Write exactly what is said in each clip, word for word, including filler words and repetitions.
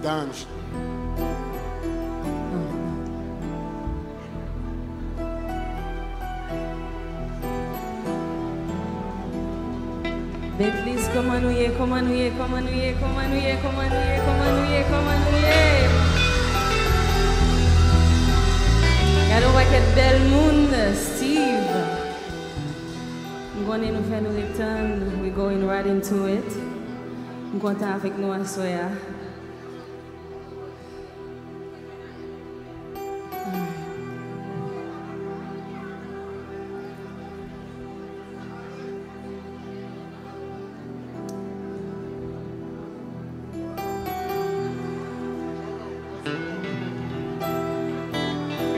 Anj. Betliz, kòman nou ye, kòman nou ye, kòman nou ye, kòman nou ye, kòman nou ye, kòman nou ye, kòman nou ye? Gade yon pakèt bèl moun, Steve. M konnen nou fè nou ret tann, we going right into it. M kontan avèk nou aswè a.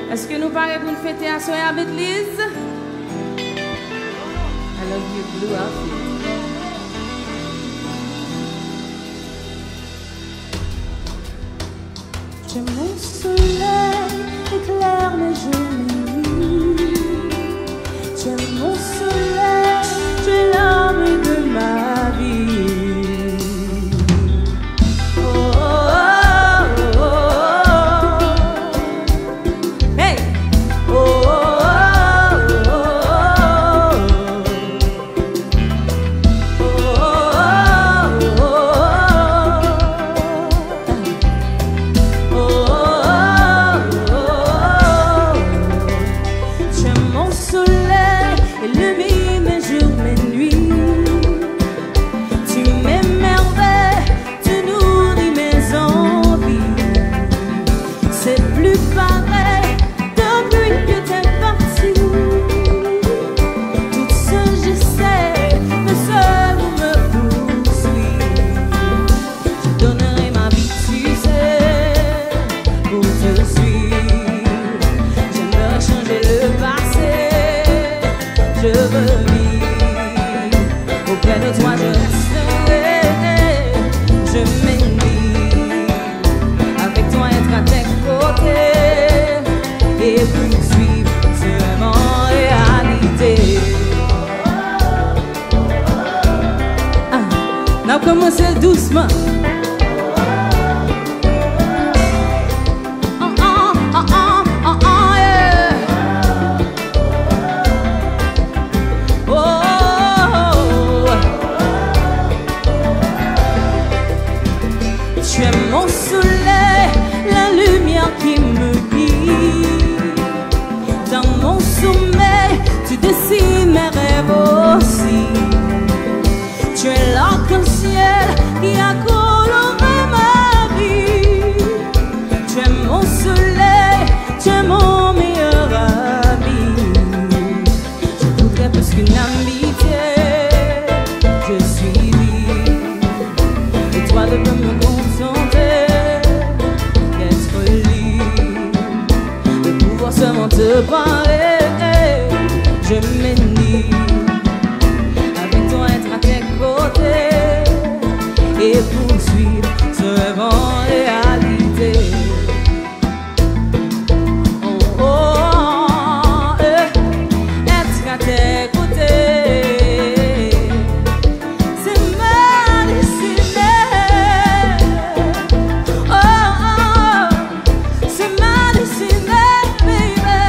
Èske nou pare pou n fete aswè a, Betliz? I love you, blue outfit. Tu es mon soleil, éclaire mes jours, mes nuits. Tu es mon soleil, tu es l'abri de ma vie. Oh, oh, oh, oh, oh. Hey! Oh, oh, oh, oh, oh. Tu es mon soleil, illumine mes jours, mes nuits. Tu m'émerveilles, tu nourris mes envies. C'est plus pareil depuis que t'es parti. Tout ce que je sais, me seul ou me poursuit. Je donnerai ma vie, tu sais, pour te suivre. J'aimerais changer le passé. Je veux vivre auprès de toi, je resterai. Je m'ennuie avec toi, être à tes côtés et poursuivre ce rêve en réalité. Ah, n ap kòmanse l dousman. Ah, ah, ah, ah, ah, ah, yeah. Oh, oh, oh. Tu es mon soleil, la lumière qui me guide. Dans mon sommeil, tu dessines mes rêves aussi. Tu es l'arc-en-ciel qui a coloré ma vie. Tu es mon soleil, tu es mon meilleur ami. Je voudrais plus qu'une amitié te suive. Et toi de me contenter d'être libre, de pouvoir seulement te parler. Je m'ennuie avec toi, être à tes côtés et poursuivre ce rêve en réalité. Oh, oh, oh, eh, être à tes côtés, c'est ma destinée. Oh, oh, oh, c'est ma destinée, baby.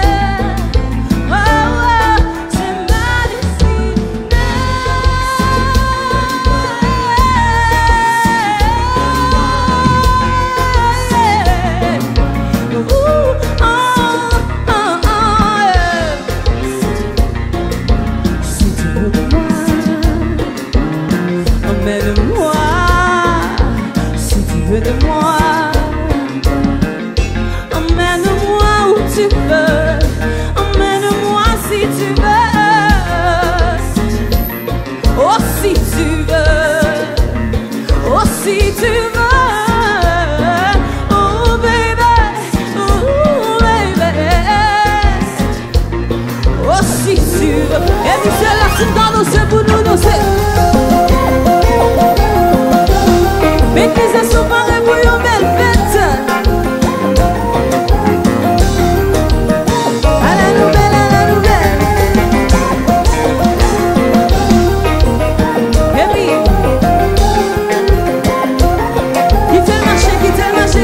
Oh, oh, c'est ma destinée. Si tu veux de moi, emmène-moi. Si tu veux de moi, emmène-moi où tu veux. Emmène-moi si tu veux. Oh, si tu veux. Oh, si tu veux. Oh, baby. Oh, baby. Oh, si tu veux. Epi se la, si m ta danse pou nou danse. Metrize sou pare pou yon bèl fèt. Alè nou bèl, alè nou bèl. Epi, kite l mache, kite l mache.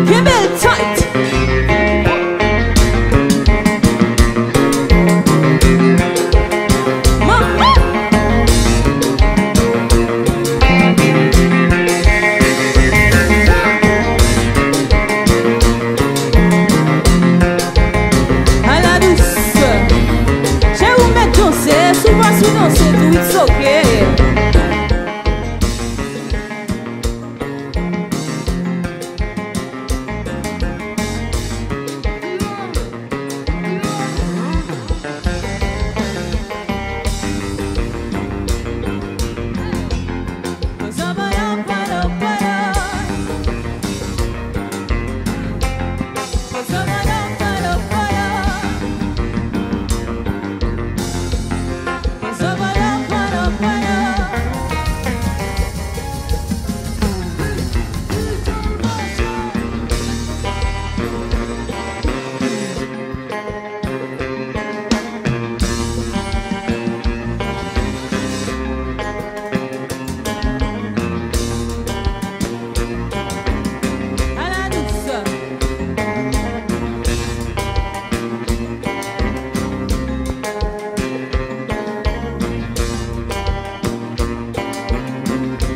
Kenbe l tight. Mama. Ala dous. Cheri, ou mèt danse, si w pa sou danse tou, it's okay.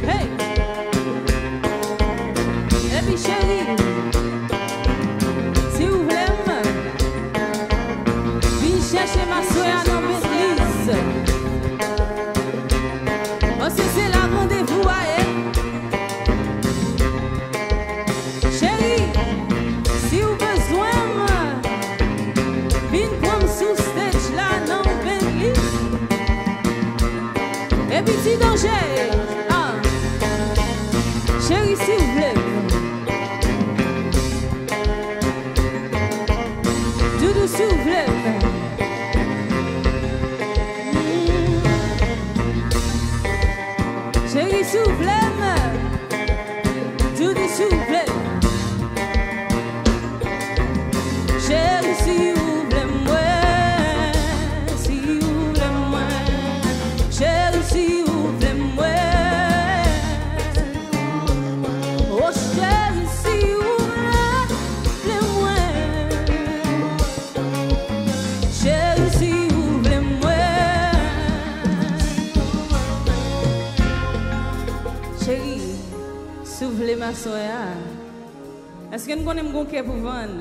Hey! Epi cheri, si w vle m, vin chèche m aswè a nan Bentliz. Paske se la randevou a ye. Cheri, si w bezwen m, vin pran m sou stage la nan Bentliz. Epi ti danje, ah. Cheri, si w vle m. Doudou, si w vle m. Cheri, si w vle m. Doudou, si w vle m. Cheri, si w vle m, wè. Si w vle m, wè. Cheri, si w vle m, wè. Oh, cheri, si w vle m, wè. Cheri, si w vle m, wè. Cheri, si w vle m aswè a. Èske n konnen m gon kè pou vann?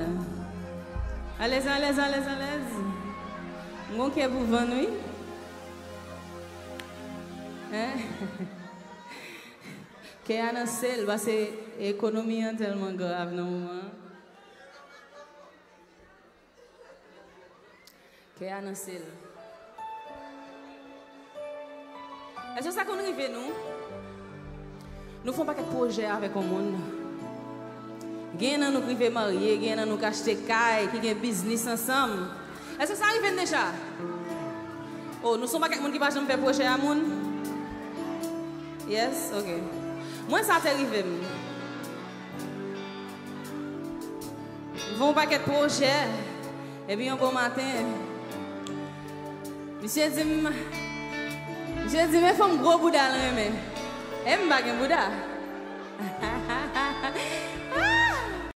Alèz, alèz, alèz, alèz. M gon kè pou vann, wi. Hein? Kè a nan sèl, paske ekonomi an tèlman grav nan moman an. Kè a nan sèl. Èske sa konn rive nou? Nou fè yon pakèt pwojè avèk yon moun. Gen nan nou ki rive marye, gen nan nou ki achte kay, ki gen biznis ansanm. Èske sa rive n deja? Oh, nou se yon pakèt moun ki pa janm fè pwojè a moun? Yes? Ok. Mwen, sa te rive m. M fè yon pakèt pwojè. Epi yon bon maten, misye di m, misye di m, e fanm gwo bouda l renmen. E m pa gen bouda.